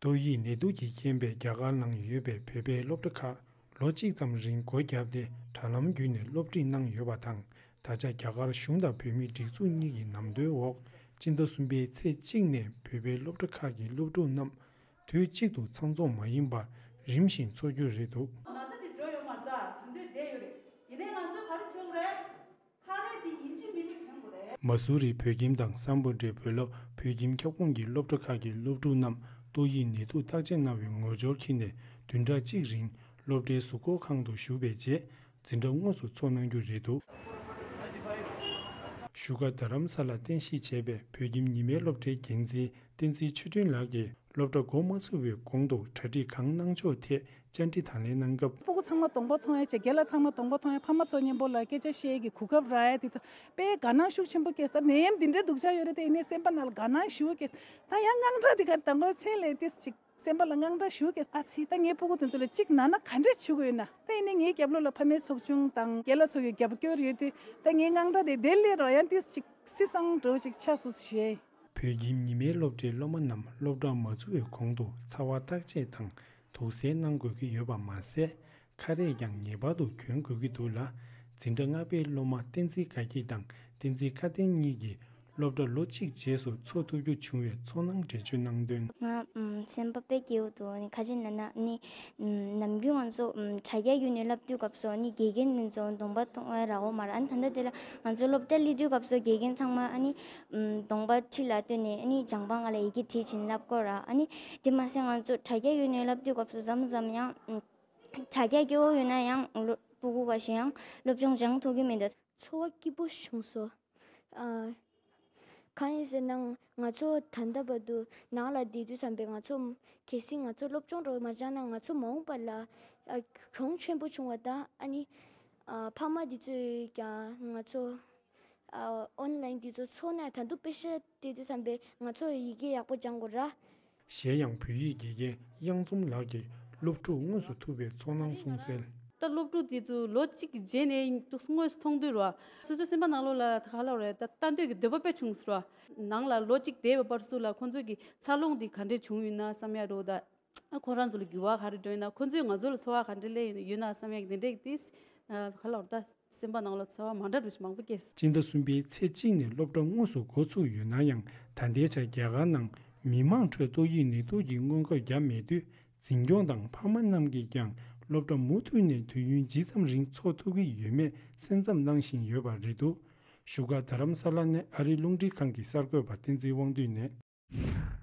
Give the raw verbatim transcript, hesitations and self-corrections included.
ཏོག་དབྱིབས་ནད་དུག་གི་རྐྱེན་པས་རྒྱ་གར་ནང་ཡོད་པའི་བོད་པའི་སློབ་གྲྭ་ཁག་ལོ་གཅིག་ཙམ་རིང་སྒོ་བརྒྱབ་སྟེ་དྲ་ལམ་བརྒྱུད་ནས་སློབ་ཁྲིད་གནང་ཡོད་པ་དང་། ད་ཆ་རྒྱ་གར་གཞུང་དང་བོད་མིའི་སྒྲིག་འཛུགས་གཉིས་ཀྱི་ལམ་སྟོན་འོག་སྤྱི་ཟླ་གསུམ་པའི་ཚེས་གཅིག་ནས་བོད་པའི་སློབ་གྲྭ་ཁག་གི་སློབ་ཕྲུག་རྣམས་དུས་གཅིག་ཏུ་ཚང་འཛོམས་མ་ཡིན་པར་རིམ་བཞིན་འཚོགས་རྒྱུ་རེད་འདུག། ན་ཚ་དེ་འགྲོ་ཡོད་མ་རེད་ད། དེ་འདྲས་བསྡད་ཡོད་རེད། ཡིན་ནའི་ང་ཚོས་ག་རེ་བྱེད་དགོས་རེད། ཁ་རས་དེ་ཡིན་གཅིག་མིན་གཅིག་གྱོན་དགོས་རེད། མ་སུ་རི་བོད་ཁྱིམ་དང་སམ་བྷོ་ཊའི་བོད་སློབ་བོད་ཁྱིམ་ཁྱབ་ཁོངས་ཀྱི་སློབ་གྲྭ་ཁག་གི་སློབ་ཕྲུག་རྣམས་ཏོག་དབྱིབས་ནད་དུག་བརྟག་དཔྱད་གནང་བའི་ངོ་སྦྱོར་འཁྱེར་ནས་བདུན་ཕྲག་གཅིག་རིང་སློབ་གྲྭའི་གཟུགས་སྐོར་ཁང་དུ་བཞུགས་པའི་རྗེས་འཛིན་གྲྭ་དངོས་སུ་འཚོགས་གནང་རྒྱུ་རེད་འདུག། བཞུགས་སྒར་རྡ་རམ་ས་ལ་རྟེན་གཞི་བྱས་པའི་བོད་ཁྱིམ་ཉི་མའི་སློབ་གྲྭའི་འགན་འཛིན་བསྟན་འཛིན་ཆོས་སྒྲོན་ལགས་ཀྱིས་སློབ་གྲྭ་འགོ་མ་ཚུགས་པའི་གོང་དུ་གྲ་སྒྲིག་གང་གནང་ཕྱོགས་ཐད་བཅར་འདྲི་དང་ལེན་གནང་སྐབས། སྤུ་གུ་ཚང་མ་གདོང་པ་མཐོང་ཡ་བྱས། རྒན་ལགས་ཚང་མ་གདོང་པ་མཐོང་ཡ། ཕ་མ་ཚོ་མཉམ་པོ་ལ་སྐད་ཆ་བཤད་ཀྱི་གོ་སྐབས་རག་ཡ་དེ་དཔེ་དགའ་སྣང་ཤུགས་ཆེན་པོ་སྐྱེས། ས་ནད་ཡམས་འདི་འདྲའི་སྡུག་ཅག་ཡོད་རེད་དེ། ཡིན་ནའི་སེམས་པ་ནང་ལ་དགའ་སྣང་ཞེ་པོ་སྐྱེས། ད་ཡང་དངངས་སྐྲག་འདི་གར་དང་པོ་མཚན་ལས་ཏིས་ཅིག་སེམས་པ་ལ་དངངས་སྐྲག་ཞེ་པོ་སྐྱེས། ཨ་ཙི། ད་ངའི་སྤུ་གུ་དེ་ཚོ་ལ་གཅིག་ན་ན་ག་འདྲས་བྱེད་དགོས་ཡོད་ན། ད་ཡིན་ནའི་ངའི་རྒྱབ་ལོགས་ལ་ཕ་མའི་ཚོགས་ཆུང་དང་རྒན་ལགས་ཚོ་གི་རྒྱབ་སྐྱོར་ཡོད་དུས་ད་ངའི་དངངས་སྐྲག་དེ་དེ་སླེབས་རོགས་ཡང་ཏིས་ཅིག་སི་སང་འགྲོ་ཅིག་ཆགས་སོང་ཞེས། བོད་ཁྱིམ་ཉི་མའི་སློབ་གྲྭའི་སློབ་མ་རྣམས་སློབ་གྲྭ་མ་ཚུགས་པའི་གོང་དུ་ཚ་བ་བརྟག་དཔྱད་དང་དུག་སེལ་གནང་དགོས་ཀྱི་ཡོད་པ་མ་ཟད། ཁ་རས་ཀྱང་ངེས་པར་དུ་གྱོན་དགོས་ཀྱི་འདུག་ལ། འཛིན་གྲྭ་ལྔ་པའི་སློབ་མ་བསྟན་འཛིན་དགའ་སྐྱིད་དང་བསྟན་འཛིན་སྐལ་ལྡན་གཉིས་ཀྱིས་སློབ་གྲྭ་ལོ་གཅིག་རྗེས་སུ་འཚོགས་ཐུབ་རྒྱུ་བྱུང་བའི་ཚོར་སྣང་འགྲེལ་བརྗོད་གནང་དོན། ང་ཨམ་སེམས་པ་དཔེ་སྐྱིད་པོ་འདུག། ནི་ཁ་ཆེ་ན་ན་ནི་ནམ་རྒྱུན་ང་ཚོ་ཨམ་དྲ་རྒྱ་བརྒྱུད་ནས་བསླབ་དུས་སྐབས་སུ་ནི་དགེ་རྒན་ཚོ་གདོང་པ་མཐོང་བ་རག་གོ་མ་རེད། ཨ་ནི་ད་ལྟ་དེ་ལ་ང་ཚོ་སློབ་གྲྭ་སླེབས་དུས་སྐབས་སུ་དགེ་རྒན་ཚང་མ་ཨ་ནི་ཨམ་གདོང་པ་འཁྲིས་ལ་སྟོན་ནས་ཨ་ནི་སྦྱང་པ་ང་ལ་ཡི་གེ་བྲིས་བྱིན་ལབ་ཀྱི་ཡོད་ར། ཨ་ནི་དེ་མ་ཟད་ང་ཚོ་དྲ་རྒྱ་བརྒྱུད་ནས་བསླབ་དུས་སྐབས་སུ་མཚམས་མཚམས་ཡང་ཨམ། དྲ་རྒྱ་སྐྱོ་བོ་ཡོད་ན་ཡང་སློབ་སྤུ་གུ་འགའ་ཞིག་ཡང་སློབ་སྦྱོང་སྦྱང་ཐུབ་ཀྱི་མི་འདུག། ཚོར་བ་སྐྱིད་པོ་བྱུང་སོང་། ཨ། གང་ཡིན་ཟེར་ན་ང་ཚོ་ད་ལྟ་བར་དུ་ནང་ལ་བསྡད་དུས་ཙམ་པས་ང་ཚོ་གལ་སྲིད་ང་ཚོ་སློབ་སྦྱོང་རོགས་མ་སྦྱངས་ན་ང་ཚོ་མ་འོངས་པ་ལ་ཨ་གྱོང་ཆེན་པོ་བྱུང་བ་དང་། ཨ་ནི་ཨ་ཕ་མ་འདི་ཚོས་ཀྱང་ང་ཚོ་ཨ་ཨོན་ལའིན་འདི་ཚོ་ཚོགས་ན་ད་དུང་དཔེ་ཤ་སྤྲད་དུས་ཙམ་པས་ང་ཚོ་ཡི་གེ་ཡག་པོ་སྦྱང་དགོས་ར། གཞན་ཡང་བོད་ཡིག་དགེ་རྒན་གཡང་འཛོམས་ལགས་ཀྱིས་སློབ་ཕྲུག་དངོས་སུ་ཐུག་པའི་ཚོར་སྣང་གསུངས་གསལ། ད་སློབ་ཕྲུག་དེ་ཚོ་ལོ་གཅིག་གི་རྗེས་ནས་དངོས་སུ་མཐོང་དུས་ར། སོ་སོའི་སེམས་པ་ནང་ལོགས་ལ་ག་ལབ་རེད། ད་ལྟ་འདོད་ཀྱི་འདོད་པ་དཔེ་བྱུང་ཟེར་ར། ནང་ལ་ལོ་གཅིག་བསྡད་པའི་བར་སུ་ལ་ཁོང་ཚོས་ཀྱི་འཚར་ལོངས་འདི་ག་འདྲས་བྱུང་ཡོད་ན་བསམ་ཡ་རོ། ད་ཨ་ཁོ་རང་ཚོ་ལ་འགྱུར་བ་ག་རེ་འགྲོ་ཡོད་ན། ཁོང་ཚོས་ང་ཚོ་ལ་ཚོར་བ་ག་འདྲས་སླེབས་ཡོད་ན་བསམ་ཡ་གི་དེ་འདྲས་ཀྱི་དེ་ག་ལབ་རེད། ད། སེམས་པ་ནང་ལ་ཚོར་བ་མ་འདྲ་འདྲ་ཞིག་མང་པོ་སྐྱེས། སྤྱི་ཟླ་གསུམ་པའི་ཚེས་གཅིག་ནས་སློབ་གྲྭ་དངོས་སུ་འགོ་ཚུགས་ཡོད་ན་ཡང་། ད་ལྟའི་ཆར་རྒྱ་གར་ནང་མི་མང་ཁྲོད་ཏོག་དབྱིབས་ནད་དུག་གི་སྔོན་འགོག་བརྒྱབ་མེད་དུས། འཛིན་སྐྱོང་དང་ཕ་མ་རྣམས་ཀྱིས་ཀྱང་སློབ་གྲྭ་མུ་མཐུད་ནས་དུས་ཡུན་ཇི་ཙམ་རིང་འཚོགས་ཐུབ་ཀྱི་ཡོད་མེད་གསན་བསམ་གནང་བཞིན་ཡོད་པ་རེད་འདུག། བཞུགས་སྒར་རྡ་རམ་ས་ལ་ནས་ཨ་རིའི་རླུང་འཕྲིན་ཁང་གི་གསར་འགོད་པ་བསྟན་འཛིན་དབང་འདུས་ནས།